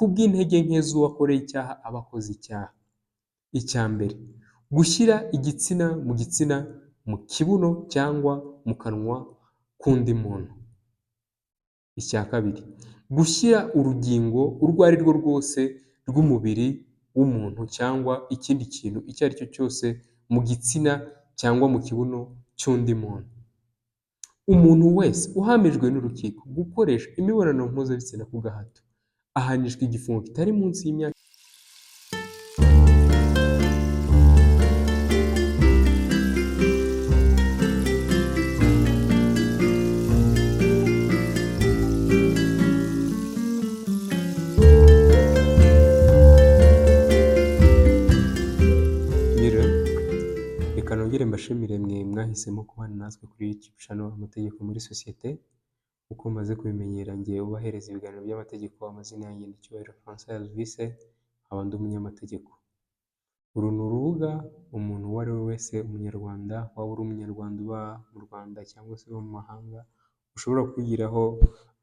Kubw'intege nke z'uwakoreye icyaha aba akoze icyaha. Icya mbere, gushyira igitsina mu gitsina, mu kibuno cyangwa mu kanwa k'undi muntu. Icya kabiri, gushyira urugingo urwo ari rwo rwose rw'umubiri w'umuntu cyangwa ikindi kintu icyo ari cyo cyose mu gitsina cyangwa mu kibuno cy'undi muntu. Umuntu wese uhamijwe n'urukiko gukoresha imibonano mpuzabitsina ku gahato ahanishwa igifungo kitari munsi y'imyaka. Mwiriwe, reka nongere mbashimire mwe mwahisemo kubana natwe kuri YouTube channel Amategeko muri Sosiyete, uko maze kubimenyera ngiye ubahereza ibiganiro by'amategeko, amazina yanjye ni Cyubahiro François Elvis, nkaba ndi umunyamategeko. Uru ni urubuga umuntu uwo ari we wese, umunyarwanda, waba uri umunyarwanda uba mu Rwanda cyangwa se uba mu mahanga, ushobora kwigiraho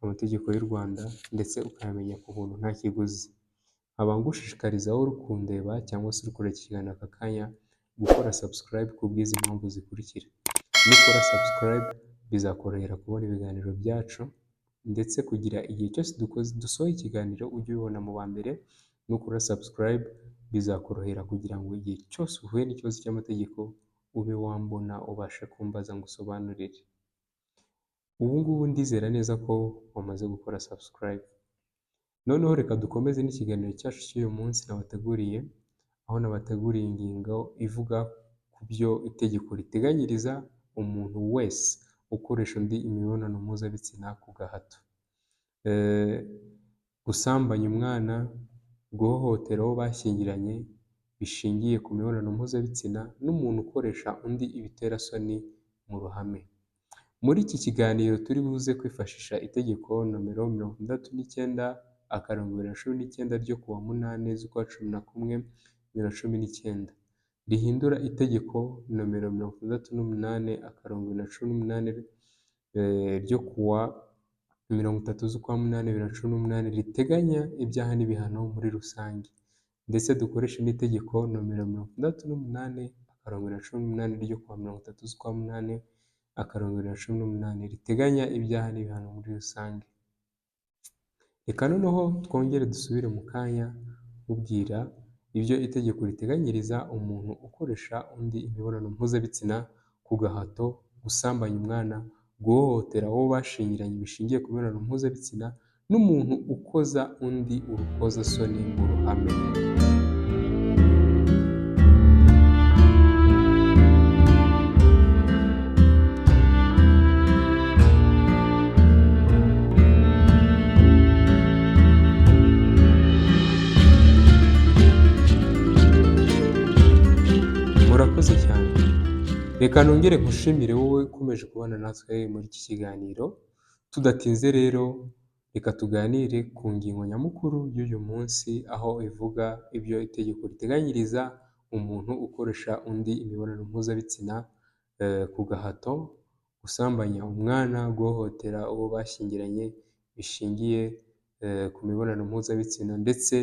amategeko y'u Rwanda ndetse ukayamenya ku buntu nta kiguzi. Nkaba ngushishikariza wowe uri kundeba cyangwa se uri kureba iki kiganiro aka kanya, gukora subscribe ku bw'izi mpamvu zikurikira. Nukora subscribe bizakorohera kubona ibiganiro byacu ndetse kugira igihe cyose dukoze dusohoye ikiganiro ujye ubibona mu ba mbere, nukora subscribe bizakorohera kugira ngo igihe cyose uhuye n'ikibazo cy'amategeko ube wambona ubashe kumbaza ngo usobanurire. Ubu ngubu ndizera neza ko wamaze gukora subscribe. Noneho reka dukomeze n'ikiganiro cyacu cy'uyu munsi nabateguriye, aho nabateguriye ingingo ivuga ku byo itegeko riteganyiriza umuntu wese ukoresha undi imibonano mpuzabitsina ku gahato. Gusambanya umwana, guhohotera uwo bashyingiranye bishingiye ku mibonano mpuzabitsina n'umuntu ukoresha undi ibiterasoni mu ruhame. Muri iki kiganiro turi buze kwifashisha itegeko nomero 69 akarongo 2019 ryo kuwa 8 z'ukwa 11 2019, rihindura itegeko nomero 68 akarongo 2018 ryo kuwa 30 z'ukwa 8 2018 riteganya ibyaha n'ibihano muri rusange, ndetse dukoreshe n'itegeko nomero 68 akarongo 2018 ryo kuwa 30 z'ukwa 8 akarongo 2018 riteganya ibyaha n'ibihano muri rusange. Reka noneho twongere dusubire mu kanya nkubwira ibyo itegeko riteganyiriza umuntu ukoresha undi imibonano mpuzabitsina ku gahato, gusambanya umwana, guhohotera uwo bashyingiranywe bishingiye ku mibonano mpuzabitsina n'umuntu ukoza undi urukozasoni mu ruhame. Murakoze cyane. Reka nongere nkushimire wowe ukomeje kubana natwe muri iki kiganiro, tudatinze rero reka tuganire ku ngingo nyamukuru y'uyu munsi, aho ivuga ibyo itegeko riteganyiriza umuntu ukoresha undi imibonano mpuzabitsina ku gahato, gusambanya umwana, guhohotera uwo bashyingiranye bishingiye ku mibonano mpuzabitsina ndetse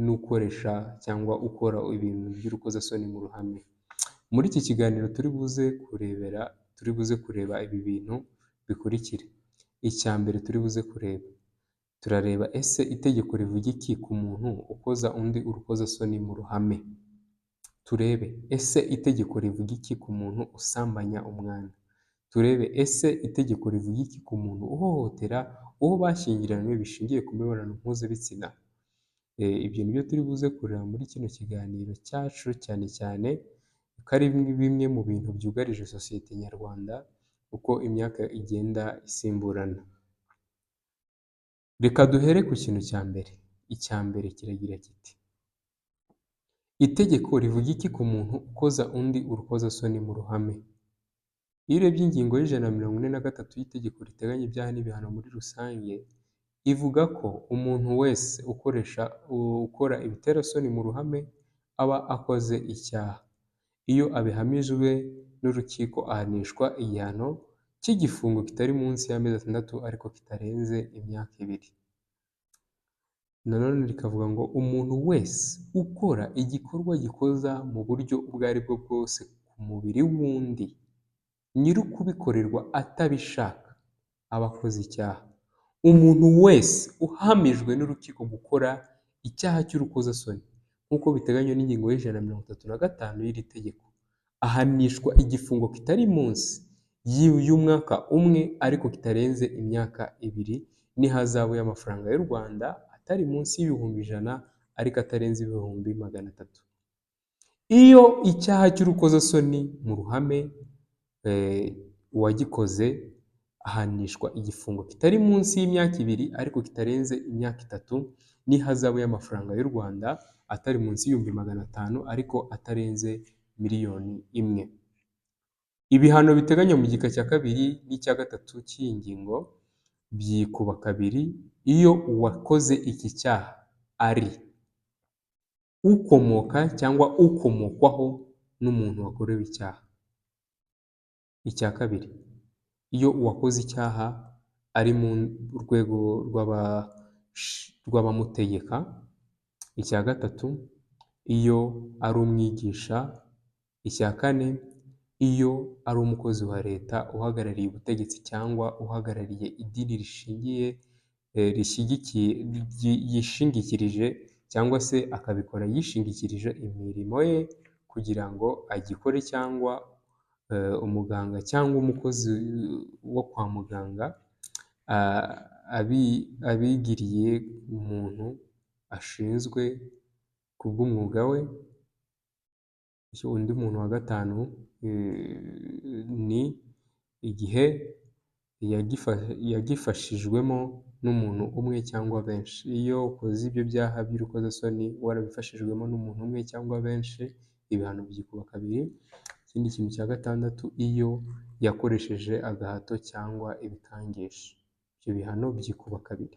n'ukoresha cyangwa ukora ibintu by'urukozasoni mu ruhame. Muri iki kiganiro turi buze kurebera, turi buze kureba ibi bintu bikurikira. Icya mbere turi buze kureba, turareba ese itegeko rivuga iki ku muntu ukoza undi urukozasoni mu ruhame? Turebe ese itegeko rivuga iki ku muntu usambanya umwana? Turebe ese itegeko rivuga iki ku muntu uhohotera uwo bashyingiranywe bishingiye ku mibonano mpuzabitsina? Ibyo nibyo turi buze kureba muri kino kiganiro cyacu, cyane cyane ko ari bimwe mu bintu byugarije sosiyete nyarwanda uko imyaka igenda isimburana. Reka duhere ku kintu cya mbere. Icya mbere kiragira kiti: itegeko rivuga iki ku muntu ukoza undi urukozasoni mu ruhame? Iyo urebye ingingo y'143 y'itegeko riteganya ibyaha n'ibihano muri rusange, ivuga ko umuntu wese ukoresha ukora ibiterasoni mu ruhame aba akoze icyaha. Iyo abihamijwe n'urukiko ahanishwa igihano cy'igifungo kitari munsi y'amezi 6 ariko kitarenze imyaka 2. Nanone rikavuga ngo umuntu wese ukora igikorwa gikoza mu buryo ubwo ari bwo bwose ku mubiri w'undi, nyir'ukubikorerwa atabishaka, aba akoze icyaha. Umuntu wese uhamijwe n'urukiko gukora icyaha cy'urukozasoni nk'uko biteganywa n'ingingo ya 135 y'iri tegeko, ahanishwa igifungo kitari munsi y'umwaka umwe ariko kitarenze imyaka 2 n'ihazabu y'amafaranga y'u Rwanda atari munsi y'100,000 ariko atarenze 300,000. Iyo icyaha cy'urukozasoni mu ruhame uwagikoze ahanishwa igifungo kitari munsi y'imyaka 2 ariko kitarenze imyaka 3 n'ihazabu y'amafaranga y'u Rwanda atari munsi y'500,000 ariko atarenze 1,000,000. Ibihano biteganywa mu gika cya 2 n'icya 3 cy'iyi ngingo byikuba kabiri iyo uwakoze iki cyaha ari ukomoka cyangwa ukomokwaho n'umuntu wakorewe icyaha. Icya kabiri, iyo uwakoze icyaha ari mu rwego rw'abamutegeka. Icya gatatu, iyo ari umwigisha. Icya kane, iyo ari umukozi wa leta uhagarariye ubutegetsi cyangwa uhagarariye idini rishingiye rishyigikiye yishingikirije cyangwa se akabikora yishingikirije imirimo ye kugira ngo agikore, cyangwa umuganga cyangwa umukozi wo kwa muganga abigiriye umuntu ashinzwe kubw'umwuga we. Undi muntu wa gatanu ni igihe yagifashijwemo n'umuntu umwe cyangwa benshi. Iyo ukoze ibyo byaha by'urukozasoni warabifashijwemo n'umuntu umwe cyangwa benshi, ibihano byikuba kabiri. Ikindi kintu cya gatandatu, iyo yakoresheje agahato cyangwa ibikangisho, ibyo bihano byikuba kabiri.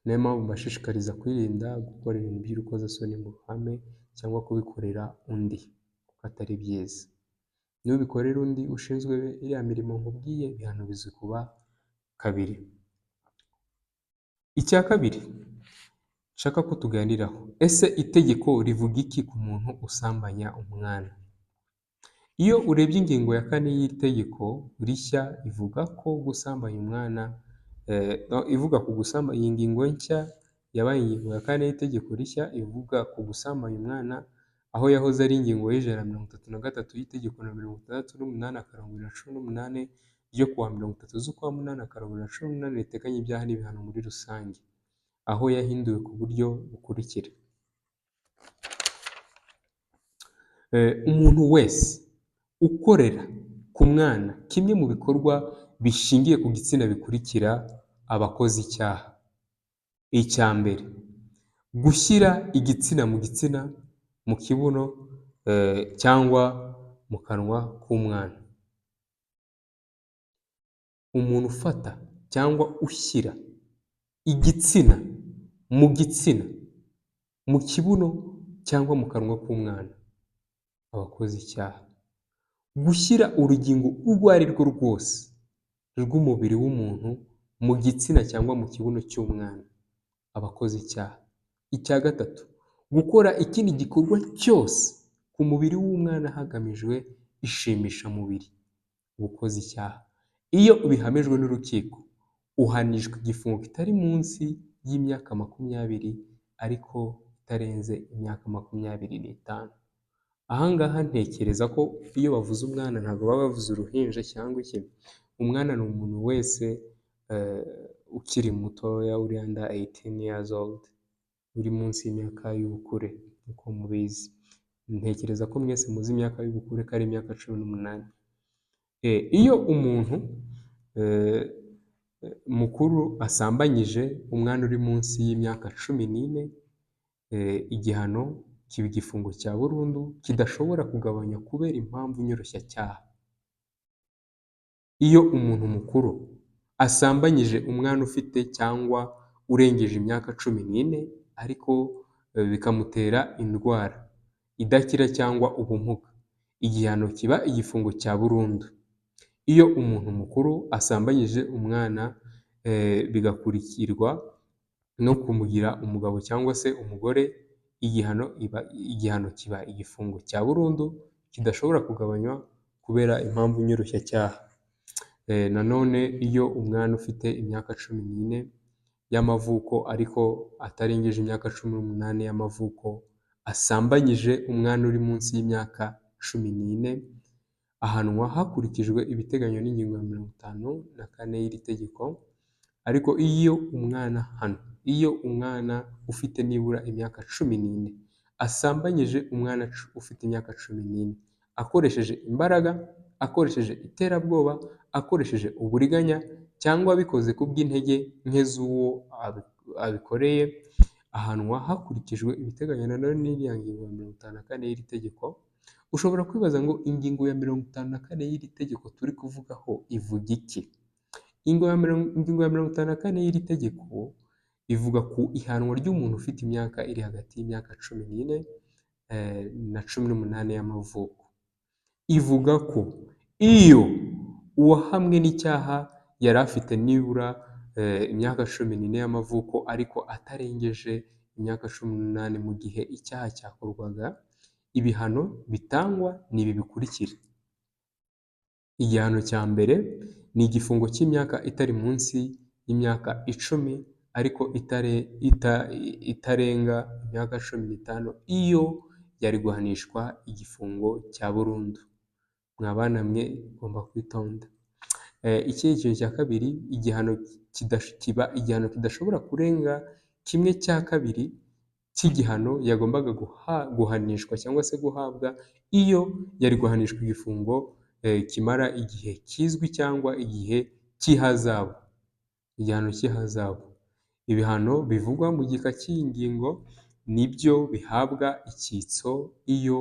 Niyo mpamvu mbashishikariza kwirinda gukora ibintu by'urukozasoni mu ruhame cyangwa kubikorera undi, kuko atari byiza. Nubikorera undi ushinzwe iriya mirimo nkubwiye, ibihano bizikuba kabiri. Icya kabiri nshaka ko tuganiraho, ese itegeko rivuga iki ku muntu usambanya umwana? Iyo urebye ingingo ya 4 y'itegeko rishya ivuga ko gusambanya umwana, ivuga ku gusambanya, iyi ngingo nshya yabaye ingingo ya 4 y'itegeko rishya ivuga ku gusambanya umwana, aho yahoze ari ingingo ya 133 y'itegeko na 68/2018 ryo kuwa 30 z'ukwa 8 2018 riteganya ibyaha n'ibihano muri rusange, aho yahinduwe ku buryo bukurikira. Umuntu wese ukorera ku mwana kimwe mu bikorwa bishingiye ku gitsina bikurikira aba akoze icyaha. Icya mbere, gushyira igitsina mu gitsina, mu kibuno cyangwa mu kanwa k'umwana. Umuntu ufata cyangwa ushyira igitsina mu gitsina, mu kibuno cyangwa mu kanwa k'umwana aba akoze icyaha. Gushyira urugingo urwo ari rwo rwose rw'umubiri w'umuntu mu gitsina cyangwa mu kibuno cy'umwana aba akoze icyaha. Icya gatatu, gukora ikindi gikorwa cyose ku mubiri w'umwana hagamijwe ishimishamubiri, uba ukoze icyaha. Iyo ubihamijwe n'urukiko uhanishwa igifungo kitari munsi y'imyaka 20 ariko itarenze imyaka 25. Aha ngaha ntekereza ko iyo bavuze umwana ntabwo baba bavuze uruhinja cyangwa iki. Umwana ni umuntu wese ukiri mutoya, uri under 18 years old, uri munsi y'imyaka y'ubukure nk'uko mubizi. Ntekereza ko mwese muzi imyaka y'ubukure ko ari imyaka 18. Iyo umuntu mukuru asambanyije umwana uri munsi y'imyaka 14, igihano kiba igifungo cya burundu kidashobora kugabanywa kubera impamvu nyoroshyacyaha. Iyo umuntu mukuru asambanyije umwana ufite cyangwa urengeje imyaka 14 ariko bikamutera indwara idakira cyangwa ubumuga, igihano kiba igifungo cya burundu. Iyo umuntu mukuru asambanyije umwana bigakurikirwa no kumugira umugabo cyangwa se umugore, igihano kiba igifungo cya burundu kidashobora kugabanywa kubera impamvu nyoroshyacyaha. Nanone iyo umwana ufite imyaka 14 y'amavuko ariko atarengeje imyaka 18 y'amavuko asambanyije umwana uri munsi y'imyaka 14, ahanwa hakurikijwe ibiteganywa n'ingingo ya 54 y'iri tegeko. Ariko iyo umwana hano, iyo umwana ufite nibura imyaka 14 asambanyije umwana ufite imyaka 14 akoresheje imbaraga, akoresheje iterabwoba, akoresheje uburiganya cyangwa abikoze ku bw'intege nke z'uwo abikoreye, ahanwa hakurikijwe ibiteganywa nanone n'iriya ngingo ya 54 y'iri tegeko. Ushobora kwibaza ngo ingingo ya 54 y'iri tegeko turi kuvugaho ivuga iki? Ingingo ya 54 y'iri tegeko ivuga ku ihanwa ry'umuntu ufite imyaka iri hagati y'imyaka 14 na 18 y'amavuko. Ivuga ko iyo uwahamwe n'icyaha yari afite nibura imyaka 14 y'amavuko ariko atarengeje imyaka 18 mu gihe icyaha cyakorwaga, ibihano bitangwa ni ibi bikurikira. Igihano cya mbere ni igifungo cy'imyaka itari munsi y'imyaka 10 ariko itarenga imyaka 15 iyo yari guhanishwa igifungo cya burundu. Mwa bana mwe mugomba kwitonda. Ikindi kintu cya kabiri, igihano kiba igihano kidashobora kurenga 1/2 cy'igihano yagombaga guhanishwa cyangwa se guhabwa iyo yari guhanishwa igifungo kimara igihe kizwi cyangwa igihe cy'ihazabu, igihano cy'ihazabu. Ibihano bivugwa mu gika cy'iyi ngingo nibyo bihabwa icyitso iyo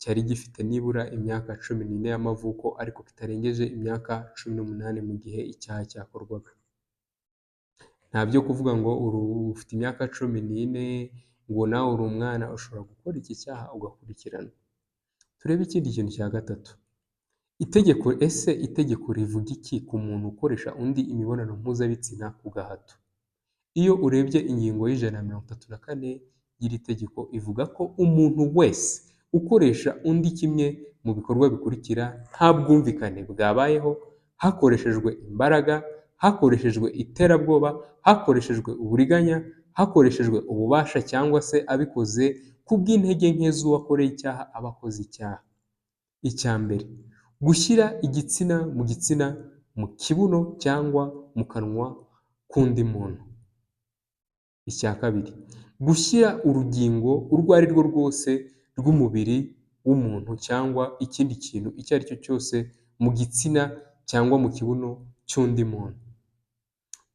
cyari gifite nibura imyaka 14 y'amavuko ariko kitarengeje imyaka 18 mu gihe icyaha cyakorwaga. Nta byo kuvuga ngo ufite imyaka 14 ngo nawe uri umwana, ushobora gukora iki cyaha ugakurikiranwa. Turebe ikindi kintu cya gatatu. Itegeko, ese itegeko rivuga iki ku muntu ukoresha undi imibonano mpuzabitsina ku gahato? Iyo urebye ingingo ya 134 y'iri tegeko ivuga ko umuntu wese ukoresha undi kimwe mu bikorwa bikurikira nta bwumvikane bwabayeho, hakoreshejwe imbaraga, hakoreshejwe iterabwoba, hakoreshejwe uburiganya, hakoreshejwe ububasha cyangwa se abikoze ku bw'intege nke z'uwakoreye icyaha aba akoze icyaha. Icya mbere, gushyira igitsina mu gitsina, mu kibuno cyangwa mu kanwa k'undi muntu. Icya kabiri, gushyira urugingo urwo ari rwo rwose rw'umubiri w'umuntu cyangwa ikindi kintu icyo ari cyo cyose mu gitsina cyangwa mu kibuno cy'undi muntu.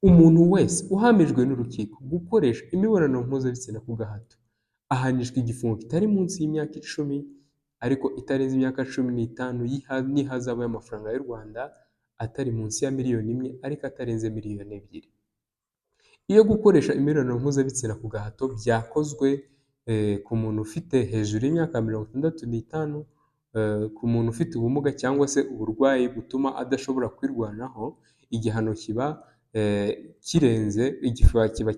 Umuntu wese uhamijwe n'urukiko gukoresha imibonano mpuzabitsina ku gahato ahanishwa igifungo kitari munsi y'imyaka 10 ariko itarenze imyaka 15 n'ihazabu y'amafaranga y'u Rwanda atari munsi ya 1 miliyoni ariko atarenze 2 miliyoni. Iyo gukoresha imibonano mpuzabitsina ku gahato byakozwe ku muntu ufite hejuru y'imyaka 65, ku muntu ufite ubumuga cyangwa se uburwayi butuma adashobora kwirwanaho, igihano kiba kirenze kiba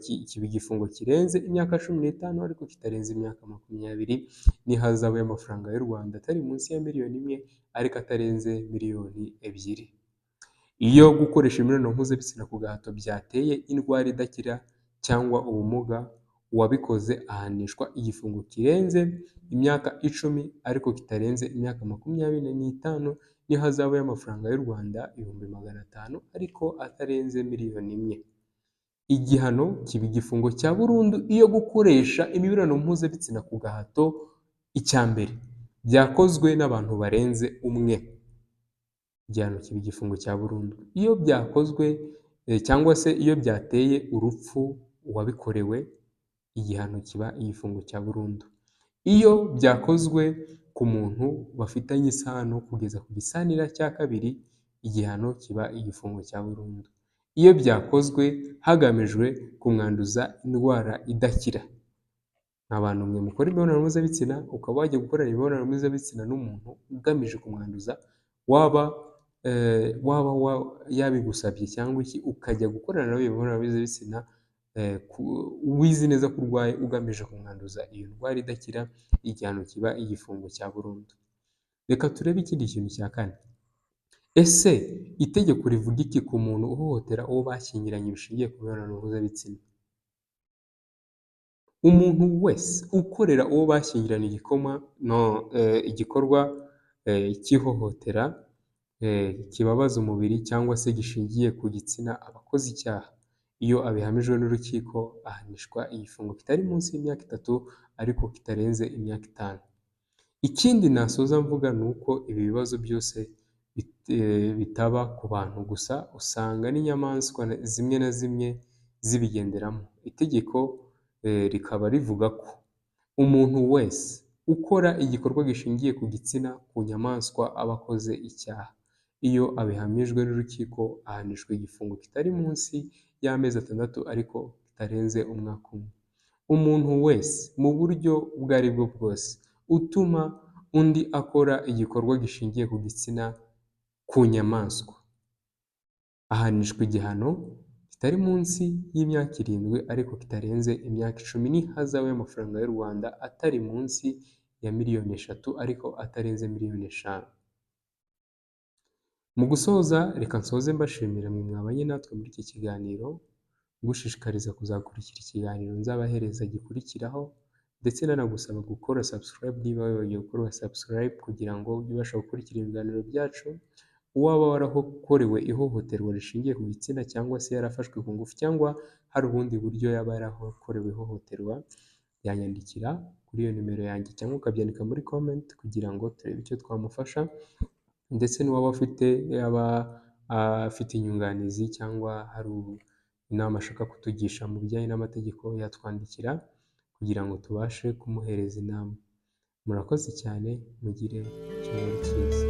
igifungo kirenze imyaka 15 ariko kitarenze imyaka 20 n'ihazabu y'amafaranga y'u Rwanda atari munsi ya 1 miliyoni ariko atarenze 2 miliyoni. Iyo gukoresha imibonano mpuzabitsina ku gahato byateye indwara idakira cyangwa ubumuga, uwabikoze ahanishwa igifungo kirenze imyaka 10 ariko kitarenze imyaka 25 n'ihazabu y'amafaranga y'u Rwanda 500,000 ariko atarenze 1 miliyoni. Igihano kiba igifungo cya burundu iyo gukoresha imibonano mpuzabitsina ku gahato, icya mbere byakozwe n'abantu barenze umwe, igihano kiba igifungo cya burundu. Iyo byakozwe cyangwa se iyo byateye urupfu uwabikorewe, igihano kiba igifungo cya burundu. Iyo byakozwe ku muntu bafitanye isano kugeza ku gisanira cya kabiri, igihano kiba igifungo cya burundu. Iyo byakozwe hagamijwe kumwanduza indwara idakira, abantu mwe mukora imibonano mpuzabitsina ukaba wajya gukorana imibonano mpuzabitsina n'umuntu ugamije kumwanduza, waba waba yabigusabye cyangwa iki, ukajya gukorana nawe imibonano mpuzabitsina wizi neza ko urwaye ugamije kumwanduza iyo ndwara idakira, igihano kiba igifungo cya burundu. Reka turebe ikindi kintu cya kane. Ese itegeko rivuga iki ku muntu uhohotera uwo bashyingiranywe bishingiye ku mibonano mpuzabitsina? Umuntu wese ukorera uwo bashyingiranywe igikoma no igikorwa cy'ihohotera kibabaza umubiri cyangwa se gishingiye ku gitsina aba akoze icyaha. Iyo abihamijwe n'urukiko ahanishwa igifungo kitari munsi y'imyaka 3 ariko kitarenze imyaka 5. Ikindi nasoza mvuga ni uko ibi bibazo byose bitaba ku bantu gusa, usanga n'inyamaswa zimwe na zimwe zibigenderamo. Itegeko rikaba rivuga ko umuntu wese ukora igikorwa gishingiye ku gitsina ku nyamaswa aba akoze icyaha. Iyo abihamijwe n'urukiko ahanishwa igifungo kitari munsi y'amezi 6 ariko kitarenze umwaka umwe. Umuntu wese mu buryo ubwo ari bwo bwose utuma undi akora igikorwa gishingiye ku gitsina ku nyamaswa ahanishwa igihano kitari munsi y'imyaka 7 ariko kitarenze imyaka 10 n'ihazabu y'amafaranga y'u Rwanda atari munsi ya miliyoni 3 ariko atarenze miliyoni 5. Mu gusoza, reka nsoze mbashimira mwe mwabanye natwe muri iki kiganiro, ngushishikariza kuzakurikira ikiganiro nzabahereza gikurikiraho, ndetse nanagusaba gukora subscribe niba wibagiwe gukora subscribe kugira ngo ujye ubasha gukurikira ibiganiro byacu. Uwaba warakorewe ihohoterwa rishingiye ku gitsina cyangwa se yarafashwe ku ngufu cyangwa hari ubundi buryo yaba yarakorewe ihohoterwa, yanyandikira kuri iyo nimero yanjye cyangwa ukabyandika muri comment kugira ngo turebe icyo twamufasha, ndetse n'uwaba afite yaba afite inyunganizi cyangwa hari inama ashaka kutugisha mu bijyanye n'amategeko yatwandikira kugira ngo tubashe kumuhereza inama. Murakoze cyane, mugire icyumweru cyiza.